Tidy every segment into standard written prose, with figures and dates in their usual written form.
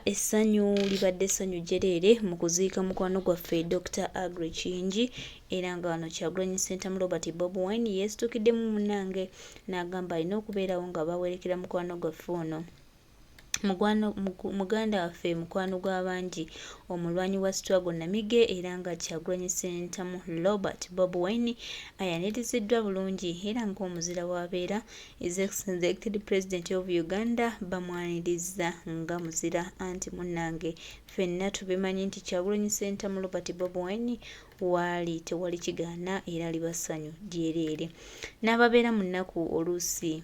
Essanyu libadde ssanyu jjereere mu kuziika mukwano gwaffe Dokita Aggrey Kiyingi era nga wano Kyagulanyi Ssentamu Robert Bobi Wine yeesitukiddemu munnange n'agamba alina okubeerawo nga bawerekera mukwano gwaffe ono. Mukwano muganda waffe mukwano gw'abangi omulwanyi wa struggle Namige era nga Kyagulanyi Ssentamu Robert Bobi Wine ayaniriziddwa bulungi era ng'omuzira w'abeera His Excellency Elected President of Uganda bamwanirizza nga muzira anti munnange ffenna tubimanyi nti Kyagulanyi Ssentamu Robert Bobi Wine waali tewali kigaana era liba ssanyu lyereere n'ababeera mu nnaku oluusi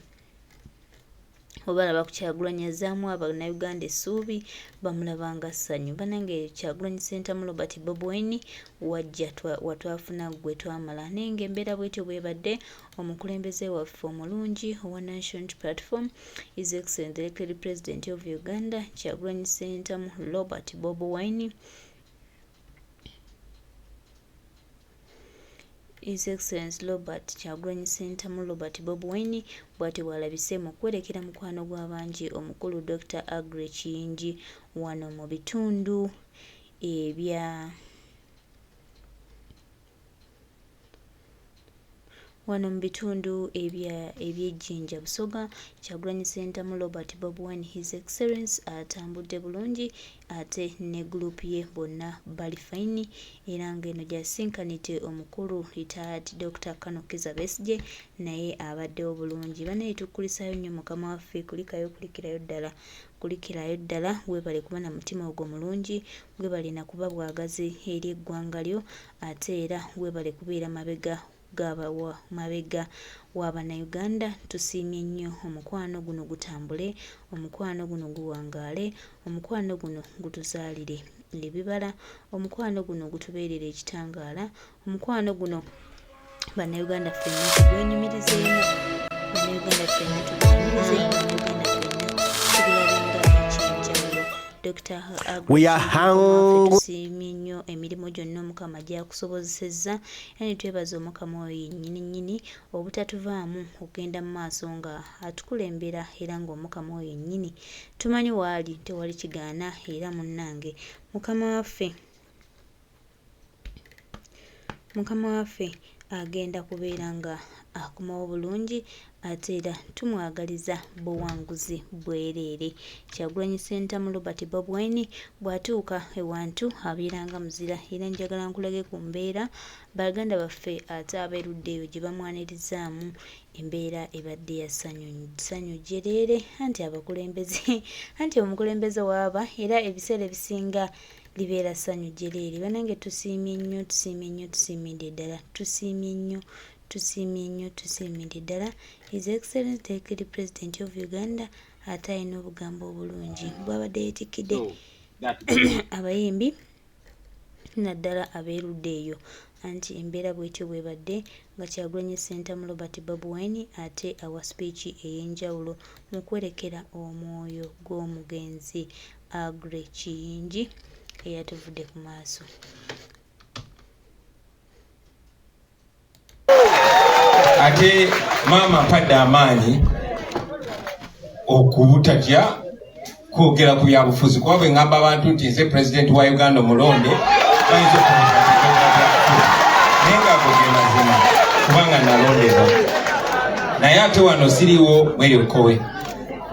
obalaba ku Kyagulanyi azzaamu Abannayuganda essuubi bamulaba nga ssanyu. Banange Kyagulanyi Ssentamu Robert Bobi Wine wajja watwafuna ggwe twamala naye ng'embeera bwetyo bwebadde omukulembeze waffe omulungi owa National Unity Platform His Excellency Elected President of Uganda Kyagulanyi Ssentamu Robert Bobi Wine His Excellency Robert Kyagulanyi Ssentamu Robert Bobi Wine bwatyo bw'alabise mu kuwerekera mukwano gw'abangi omukulu Dokita Aggrey Kiyingi wano mu bitundu ebya Wano mu bitundu ebya eby'e Jinja Busoga, Kyagulanyi Ssentamu Robert Bobi Wine His Excellence atambudde bulungi ate ne group ye bonna bali fine era ng'eno gy'asisinkanidde omukulu retired Dokita Colonel Kizza Besigye naye abaddewo bulungi. Banaye tukkulisaayo nnyo mukama waffe kulikayo kulikirayo ddala kulikirayo ddala webale kuba na mutima ogwo mulungi webale na kuba bwagazi eri eggwanga lyo ate era webale kubeera mabega ga mabega wa Bannayuganda. Tusiimye nnyo omukwano guno gutambule, omukwano guno guwangaale, omukwano guno gutuzaalire ebibala, omukwano guno gutubeerere ekitangaala, omukwano guno Bannayuganda ffenna tugwenyumirizeemu, Bannayuganda ffenna tugwenyumirize, Bannayuganda ffenna tugulabenga ekyenjawulo. Dokita We are hungry. Tusiimye nnyo emirimu gyonna Omukama gy'akusobozesezza era ne twebaza Omukama oyo yennyini nnyini obutatuvaamu okugenda mu maaso nga atukulembera era ng'Omukama oyo yennyini tumanyi waali tewali kigaana era munnange Mukama waffe Mukama waffe agenda kubeera nga akomawo bulungi ate era tumwagaliza buwanguzi bwereere. Kyagulanyi Ssentamu Robert Bobi Wine bw'atuuka ewantu abeera nga muzira era njagala nkulage ku mbeera baganda baffe ate ab'erudda eyo gye bamwanirizaamu embeera ebadde ya ssanyu ssanyu jjereere anti abakulembeze anti omukulembeze waaba era ebiseera ebisinga libeera ssanyu jjereere. Banange tusiimye nnyo tusiimye nnyo tusiimidde ddala tusiimye nnyo tusiimye nnyo tusiimidde ddala His Excellency the Elected President of Uganda ate alina obugambo obulungi bwabadde yetikkidde abayimbi naddala ab'erudda eyo anti embeera bwetyo bwebadde nga Kyagulanyi Ssentamu Robert Bobi Wine ate awa sipiiki ey'enjawulo mu kuwerekera omwoyo gw'omugenzi Aggrey Kiyingi eyatuvudde ku maaso. Ate maama mpadde amaanyi okubutatya kwogera ku byabufuzi kuba bwe ngamba abantu nti nze pulezidenti wa Uganda omulonde bayinza naye nga ago ge mazima kubanga nalondebwa naye ate wano siriwo mweryokowe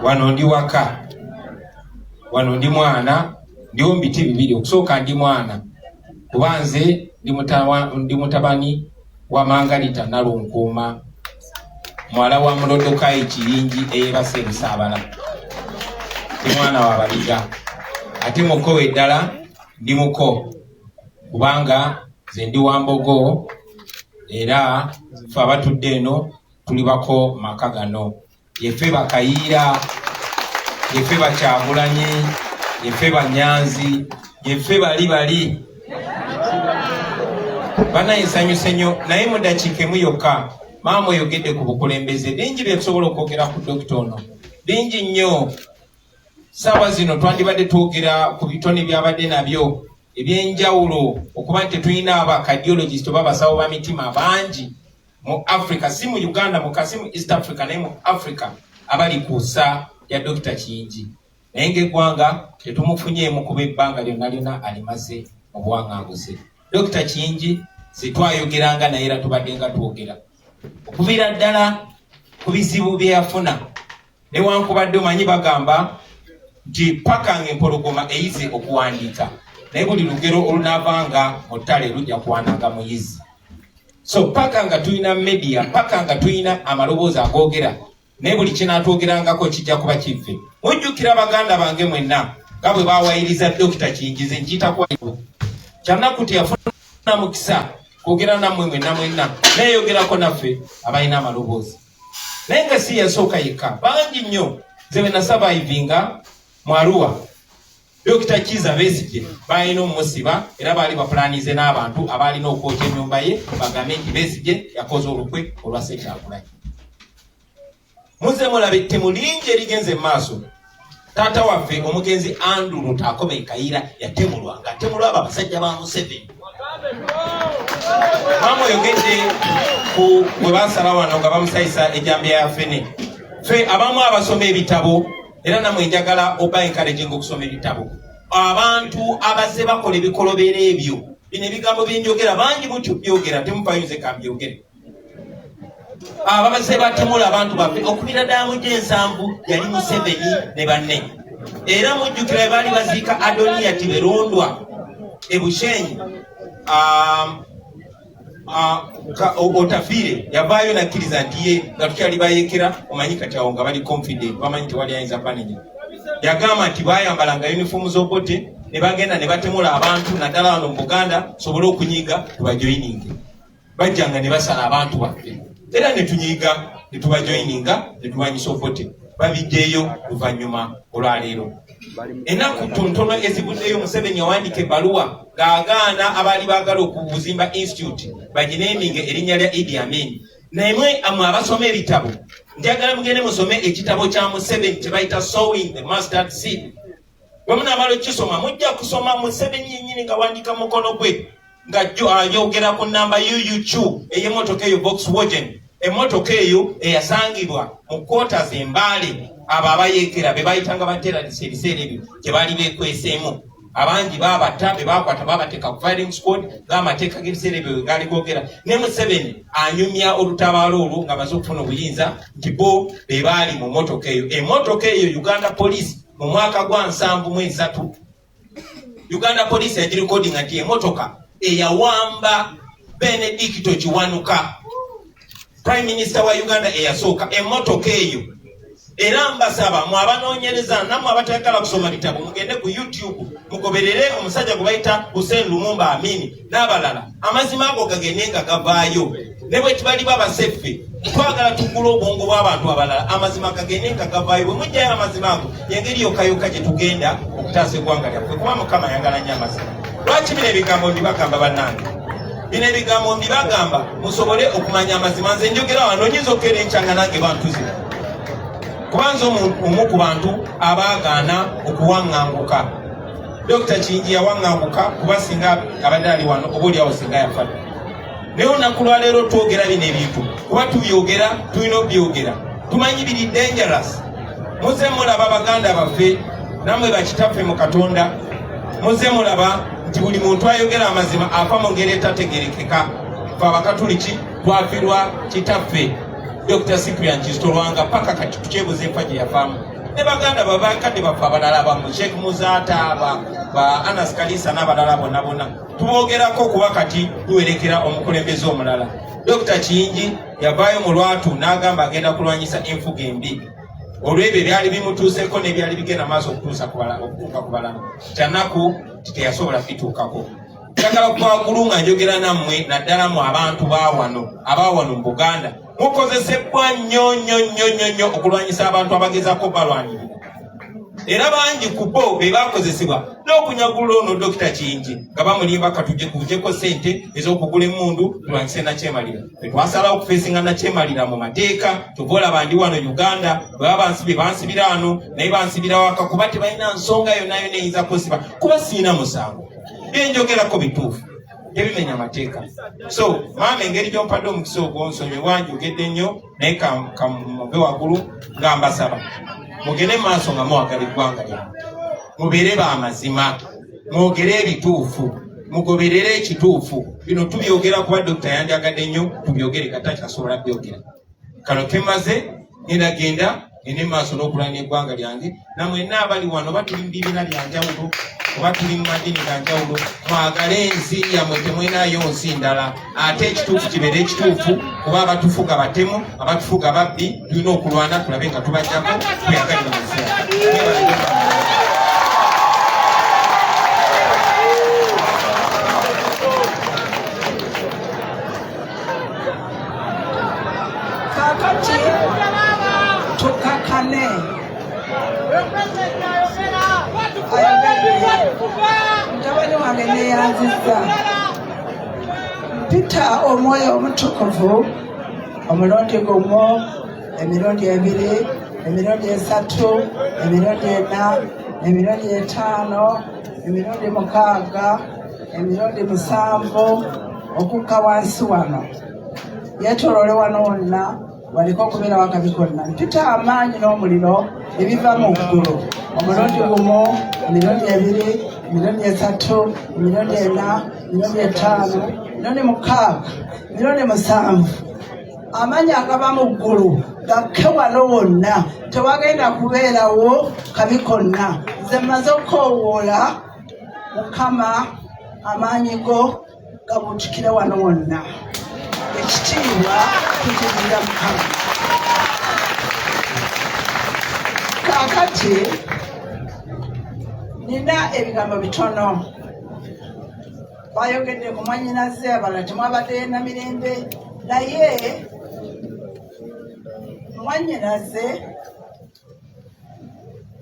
wano ndi waka wano ndi mwana ndiwo mu biti bibiri okusooka ndi mwana kuba nze ndi mutabani wa Mangalita Nalunkuuma muwala wa Mulodokayi Kiyingi eyebase ebusaabala ndi mwana wa Baliga ate muko eddala ndi muko kubanga nze ndi wa Mbogo era ffe abatudde eno tuli bako maka gano yefe bakayiira yefe bakyagulanyi yefe banyanzi yefe bali bali banaye nsanyuse nnyo naye mu dakiika emu yokka maama oyogedde ku bukulembeze bingi byetusobola okwogera ku dokita ono bingi nnyo saawa zino twandibadde twogera ku bitone byabadde nabyo ebyenjawulo okuba nti tetulina aba cardiologist oba abasawo ba mitima bangi mu Africa si mu Uganda muka si mu East Africa naye mu Africa abali ku sa ya Dokita Kiyingi. Naye ng'eggwanga tetumufunyeemu kuba ebbanga lyonna lyonna alimaze mu buwanganguse. Dokita Kiyingi sitwayogeranga naye era tubadde nga twogera okuviira ddala ku bizibu bye yafuna, newankubadde omanyi bagamba nti paka ng'empologoma eyize okuwandiika, naye buli lugero olunaavanga mu ttale lujja kuwananga muyizi. So paka nga tulina media, paka nga tulina amaloboozi agoogera, naye buli kinaatwogerangako kijja kuba kivve. Mujjukira baganda bange mwenna nga bwe baawayiriza Dokita Kiyingize nkiyita kwa kyanaku teyafuna mukisa kwogera nammwe mwenna mwenna, neeyogerako naffe abalina amaloboozi, naye nga si yasooka yekka, bangi nnyo. Nze bwe nasavaivinga mu Arua, Dokita Kiza Besigye baalina omusiba era baali bapulanize n'abantu abaalina okwokya ennyumba ye bagambe nti Besigye yakoze olukwe olwa Ssekyagulanyi. Muze mulaba ettemu lingi erigenze mu maaso. Taata waffe omugenzi Andrew Lutaakome Kayiira yatemulwa ng'atemulwa abo abasajja ba Museveni. Maama oyogedde ku bwe basala wano nga bamusayisa ejambiya ya ffene. Ffe abamu abasoma ebitabo era namwe njagala oba encouraging okusoma ebitabo. Abantu abazze bakola ebikolobero ebyo, bino ebigambo byenjogera bangi mutyo byogera temufayo, nze kambyogere. Ababazze batemula abantu baffe okubira ddala mu gy'ensanvu yali Museveni ne banne. Era mujjukira bwe baali baziika Adoniya Tiberondwa e Bushenyi, Otafiire yavaayo nakkiriza nti ye nga tukyali bayekera, omanyi kati awo nga bali confident, bamanyi tewali ayinza banenya. Yagamba nti bayambalanga yunifoomu z'Obote ne bagenda ne batemula abantu naddala wano mu Buganda sobole okunyiiga tubajoyininge. Bajjanga ne basala abantu baffe era ne tunyiiga ne tubajoyininga ne tulwanyisa Obote. Babijjeeyo luvannyuma olwaleero. Ennaku ntono ezivuddeyo Museveni yawandiika ebbaluwa ng'agaana abaali baagala okuzimba institute bagineeminge erinnya lya Idi Amin. Naye mwe abasoma ebitabo njagala mugende musome ekitabo kya Museveni kye bayita Sowing the Mustard Seed. Bwe munaamala okukisoma mujja kusoma Museveni yennyini nga wandiika mu mukono gwe nga ayogera ku namba UUQ ey'emmotoka eyo Volkswagen, emmotoka eyo eyasangibwa mu quarters e Mbale. Abo abayeekera be bayitanga ba terrorists ebiseera ebyo gye baali beekweseemu, abangi babatta, be bakwata babateeka ku firing squad ng'amateeka g'ebiseera ebyo bwe gaali googera. Ne Museveni anyumya olutabaalo olwo ng'amaze okufuna obuyinza nti bo be baali mu mmotoka eyo. Emmotoka eyo Uganda Police mu mwaka gwa 73, Uganda Police yagirikodinga nti emotoka eyawamba Benedicto Kiwanuka, Prime Minister wa Uganda eyasooka, emotoka eyo. Era mbasaba mwe abanoonyereza nammwe abatayagala kusoma bitabo, mugende ku YouTube mugoberere omusajja gwe bayita Hussein Lumumba Amini n'abalala, amazima ago gagende nga gavaayo. Ne bwe tubali babaseffe twagala tugule obwongo bw'abantu abalala, amazima gagende nga gavaayo. Bwe mujjayo amazima ago, yengeri yokka yokka gye tugenda okutaasa eggwanga lyaffe, kuba Mukama ayagala nnyo amazima. Lwaki bino ebigambo mbibagamba bannange? Bino ebigambo mbibagamba musobole okumanya amazima. Nze njogera wano nyinza okukeera enkyanga nange bantuzibu, kuba nze omu ku bantu abaagaana okuwaŋŋanguka. Dokita Kiyingi yawaŋŋanguka, kuba singa abadde ali wano oba oliawo singa yafa. Naye olunaku lwaleero twogera bino ebintu kuba tubyogera, tulina obyogera, tumanyi biri dangerous. Muze mulaba baganda baffe nammwe bakitaffe mu Katonda, muze mulaba nti buli muntu ayogera amazima afa mu ngeri etategerekeka. Fe Abakatuliki twafirwa kitaffe Dr. Cyprian Kizito Lwanga, paka kati tukyebuza enfa gye yafaamu, ne baganda babakadde baffe abalala ba Sheikh Muzaata, ba Anas Kalisa n'abalala bonna bonna tubogerako, kuba kati tuwerekera omukulembeze omulala. Dr. Kiyingi yavaayo mu lwatu n'agamba agenda kulwanyisa enfuga embi olw'ebyo ebyali bimutuuseeko n'ebyali bigenda maaso okutuuka ku balamu. Kyanaku teyasobola bituukako. Njagala kwagulu nga njogera nammwe, naddala mu abantu bawano abawano mu Buganda, mukozesebwa nnyo nnyo nnyo nnyo nnyo okulwanyisa abantu abagezaako balwanirira, era bangi ku bo be bakozesebwa n'okunyagulula ono Dokita Kiyingi nga bamulimba katujje kujeko ssente ez'okugula emmundu tulwanyise Nakyemalira. Twasalawo okufeesinga Nakyemalira mu mateeka. Kyova olaba ndi wano Uganda, bwe baba bansibye bansibira wano, naye bansibira waka kuba tebalina nsonga yonna yonna eyinza kunsiba, kuba siina musango. Byenjogerako bituufu, tebimenya mateeka. So maama, engeri gyompadde omukisa ogwo, nsonyiwa njogedde nnyo, naye kamuve waggulu nga mbasaba. Mugende maaso nga mwagala eggwanga lyammwe, mubeere ba mazima, mwogere ebituufu, mugoberere ekituufu. Bino tubyogera kuba Dokita yandyagadde nnyo tubyogere, kata kyasobola byogera. Kano kemaze ngenda genda ngende maaso n'okulwana eggwanga lyange. Namwenna abali wano, oba tuli mu bibiina bya njawulo oba tuli mu madiini ga njawulo, mwagale ensi yammwe, temwenayo nsi ndala. Ate ekituufu kibeere ekituufu, kuba abatufuga batemu, abatufuga babbi. Tulina okulwana tulabe nga tubajjako, tweyagalire mu nsi yaffe. Kakati tukakane. Mutabani wange neyanziza mpita omwoyo omutukuvu omulundi gumu, emirundi ebiri, emirundi esatu, emirundi ena, emirundi etaano, emirundi mukaaga, emirundi musanvu, okukka wansi wano, yeetoloole wano wonna waliko okubeera wakabi konna. Mpita amaanyi n'omuliro ebiva mu ggulu omulundi gumu, emirundi ebiri, emirundi esatu, emirundi ena, emirundi etaano, emirundi mukaaga, emirundi musanvu. Amaanyi agava mu ggulu gakke wano wonna, tewagenda kubeerawo kabi konna. Nze mmaze okukoowoola Mukama, amaanyi go gabuutikire wano wonna. Ekitiibwa tukigirira Mukama. Kaakati nina ebigambo bitono. Bayogedde ku mwanyinaze, abalala temwabaddeyo Namirembe, naye mwanyinaze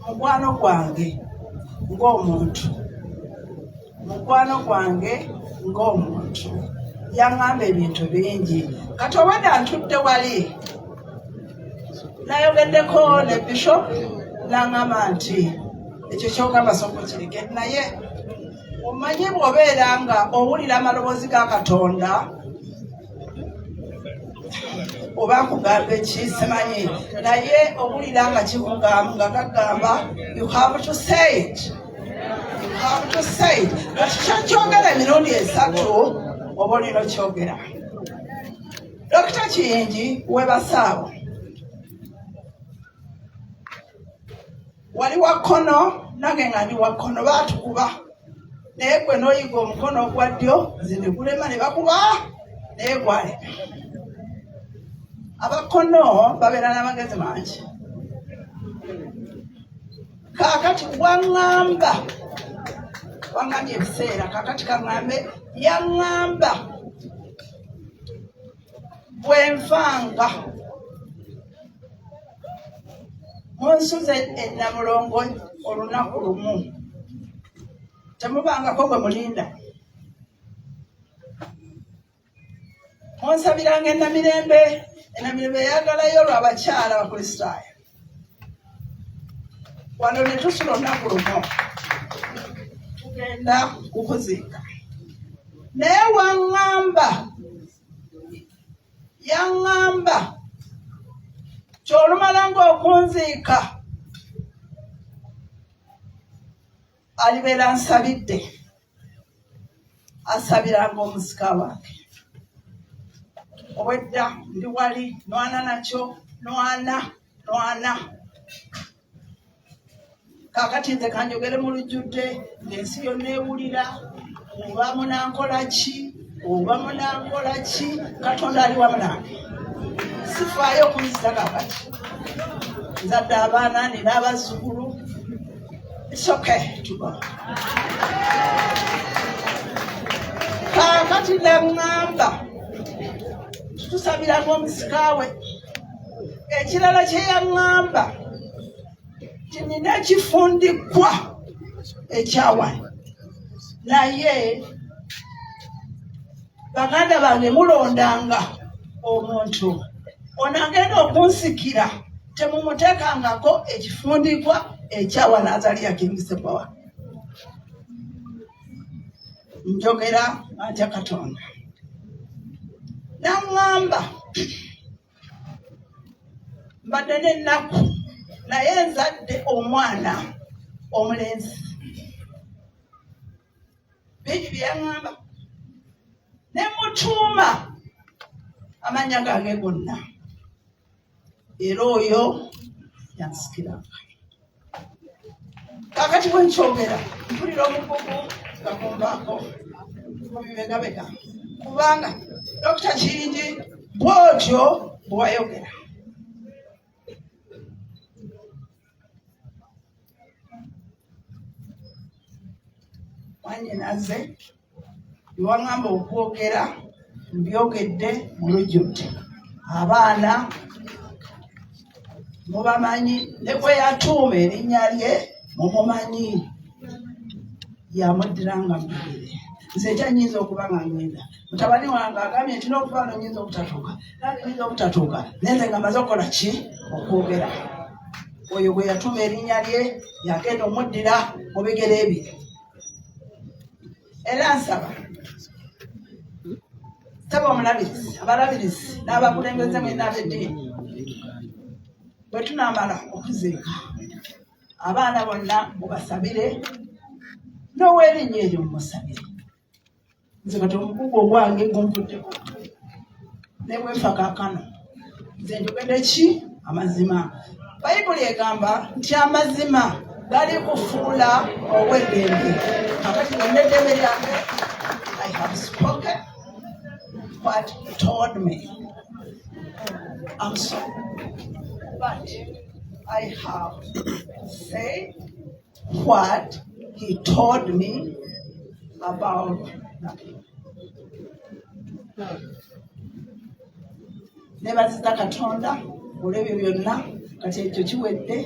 mukwano gwange ng'omuntu, mukwano gwange ng'omuntu yaŋŋamba ebintu bingi. Kati obadde ntudde wali nayogeddeko ne bishop, n'aŋŋamba nti ekyo kyogamba sooka okireke. Naye omanyi bw'obeera nga owulira amaloboozi ga Katonda, oba nkugamba ki simanyi, naye owulira nga kikugamba nga gagamba, "You have to say it, you have to say it." Kati kyokyogera emirundi esatu oba olina okyogera. Dokita Kiyingi, webasaawo wali wa kkono, nange nga ndi wa kkono. Baatukuba, naye gwe n'oyiga omukono ogwa ddyo, nze ne gulema, ne bakuba naye gwalema. Abakkono babeera n'amagezi mangi. Kaakati waŋŋamba, waŋŋambye ebiseera, kaakati kaŋŋambe, yaŋŋamba bwenfanga munsuze enamulongo olunaku lumu, temubangako gwe mulinda, munsabiranga enamirembe. Enamirembe eyagalayo olwabakyala Bakristaayo wano ne tusula olunaku lumu, tugenda kukuziika. Naye waŋŋamba, yaŋŋamba kyolumala ng'okunziika alibeera nsabidde, asabiranga omusika wange. Obwedda ndi wali nwana nakyo, nwana nwana. Kakati nze kanjogere mu lujjudde ng'ensi yonna ewulira. Oba munankola ki, oba munankola ki, Katonda ali wamu nange. Sifaayo okunzita. Kakati nzadde abaana, nina abazzukulu. It's okay to go. Kakati naŋŋamba tutusabiranga omusika we. Ekirala kye yaŋŋamba ti nina ekifundikwa ekyawano, naye baganda bange mulondanga omuntu ono agenda okunsikira, temumuteekangako ekifundikwa ekyawano. Azaliya Kingisebwawa, njogera atya Katonda naŋŋamba mbadde n'ennaku. Naye nzadde omwana omulenzi, bingi bye yaŋŋamba ne mutuuma amannya gange gonna, era oyo yansikiranga. Kakati bwe nkyogera mpulira omugugu nga gumbaako mu bibegabega, kubanga Dokita Kiyingi bw'otyo bwe wayogera. Mwanyinaze, byewaŋŋamba okwogera mbyogedde mu lujjudde. Abaana mubamanyi, ne gwe yatuuma erinnya lye mumumanyi, yamuddira nga mubiri. Nze ekya nnyinza okuba nga ngenda, mutabani wange agambye nti n'okuva wano nnyinza obutatuuka, nange nnyinza obutatuuka, naye nze nga maze okukola ki? Okwogera. Oyo gwe yatuuma erinnya lye yagenda omuddira mu bigere bye. Era nsaba saba omulabirizi, abalabirizi n'abakulembeze mwenna ab'eddiini, bwe tunaamala okuziika abaana bonna mubasabire, n'ow'erinnya eryo mumusabire. Nze kati omugugu ogwange gunvuddeko, ne bwenfa kaakano nze njogedde ki? Amazima. Bayibuli egamba nti amazima gali kufuula ow'eddembe. Kakati nonna eddembe lyange, I have spoken what he told me. I'm sorry, but I have said what he told me about the people. Nebaziza Katonda olw'ebyo byonna. Kati ekyo kiwedde.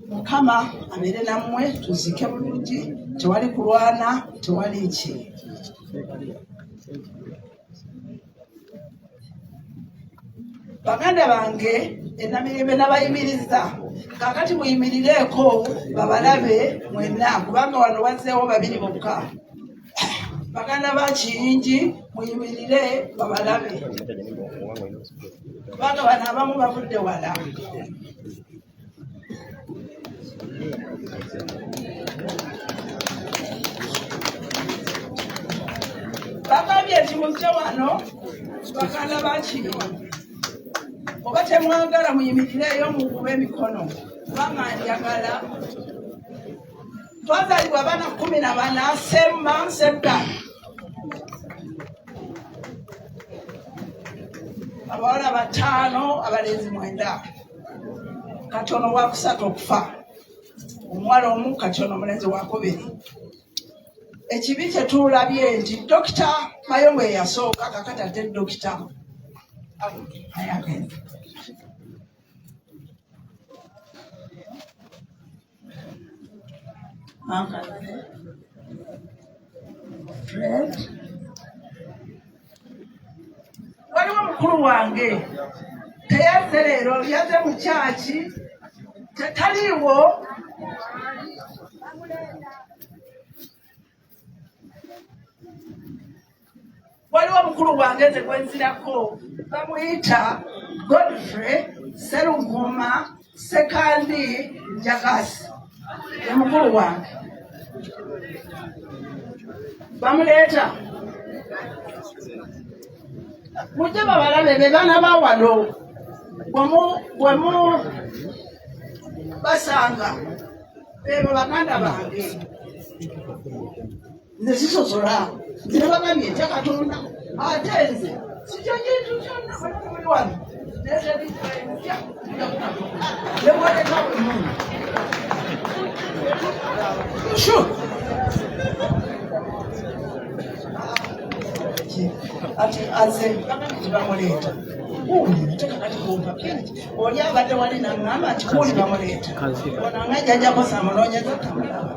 Mukama abeere nammwe, tuziike bulungi, tewali kulwana, tewali ki. Baganda bange enamirembe nabayimiriza, kakati muyimirireeko babalabe mwenna, kubanga wano wazzeewo babiri bokka. Baganda ba Kiyingi, muyimirire babalabe, kubanga bano abamu bavudde wala. Bagambye nti mujje wano, baganda ba Kiyingi, oba temwagala muyimirireeyo mukube emikono, kubanga njagala. Twazaalibwa abaana 14, same mom, same dad, abawala bataano, abalenzi mwenda. Kati ono wakusatu okufa, omuwala omu, kati ono omulenzi wakubiri. Ekibi kyetulabye nti Dokita Mayongo yeyasooka, kakati ate Dokita Ayagenze. Fred, waliwo mukulu wange teyazze leero, yazze mu kyaki, taliiwo. Waliwo mukulu wange nze gwenzirako, bamuyita Godfrey Serunkuuma Sekandi Njagasi, ye mukulu wange, bamuleeta. Mujje babalabe, be baana ba wano. Bwemu basanga bebo baganda bange. Nze sisosola, nze nabagambye ntya Katonda, ate nze sitya kintu kyonna. Muli wano nemwaleka bwemundu. Ati aze bagambye tibamuleeta gundi, ate kakati kumpa oli abadde wali naŋŋamba nti gundi bamuleeta, ono nga jjajjako samunoonyeza tamulaba.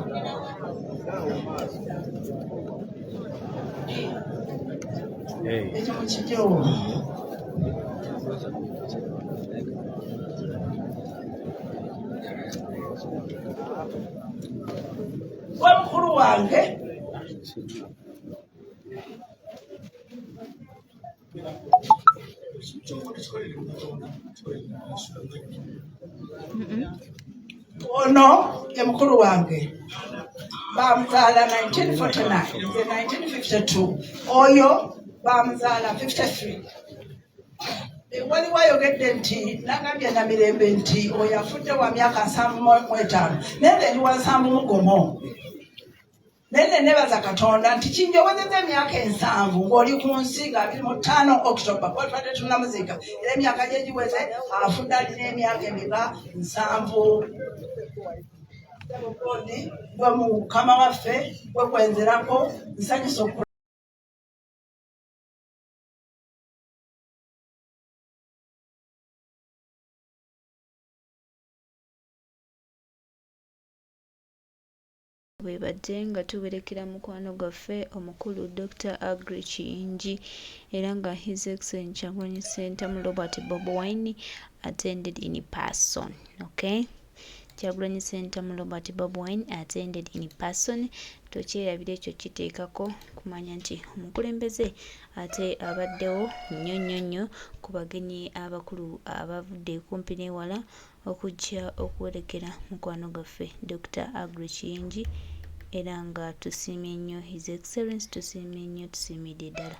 Ekyo mukijjewo. Wa mukulu wange Ono ye mukulu wange, bamuzaala 1949, nze 1952, oyo bamuzaala 53. Waliwo ayogedde nti nagambye Namirembe nti oyo afudde wa myaka 75, naye nze ndi wa 71. Naye ne nebaza Katonda nti kinjowezeza emyaka 70 ng'oli ku nsi, nga 25 October, kuba tubadde tunamuziika era emyaka gye giweze. Afudde alina emyaka emika? 70. Gwe mukama waffe gwe kwenzerako, nsanyusa oku Bwebadde nga tuwerekera mukwano gwaffe omukulu Dr. Aggrey Kiyingi, era nga His Excellency Kyagulanyi Ssentamu Robert Bobi Wine attended in person. Okay, Kyagulanyi Ssentamu Robert Bobi Wine attended in person. Tokyerabira ekyo, kiteekako kumanya nti omukulembeze ate abaddewo nnyo nnyo nnyo ku bagenyi abakulu abavudde kumpi n'ewala okujja okuwerekera mukwano gwaffe Dr. Aggrey Kiyingi, era nga tusiimye nnyo His Excellence, tusiimye nnyo, tusiimidde ddala.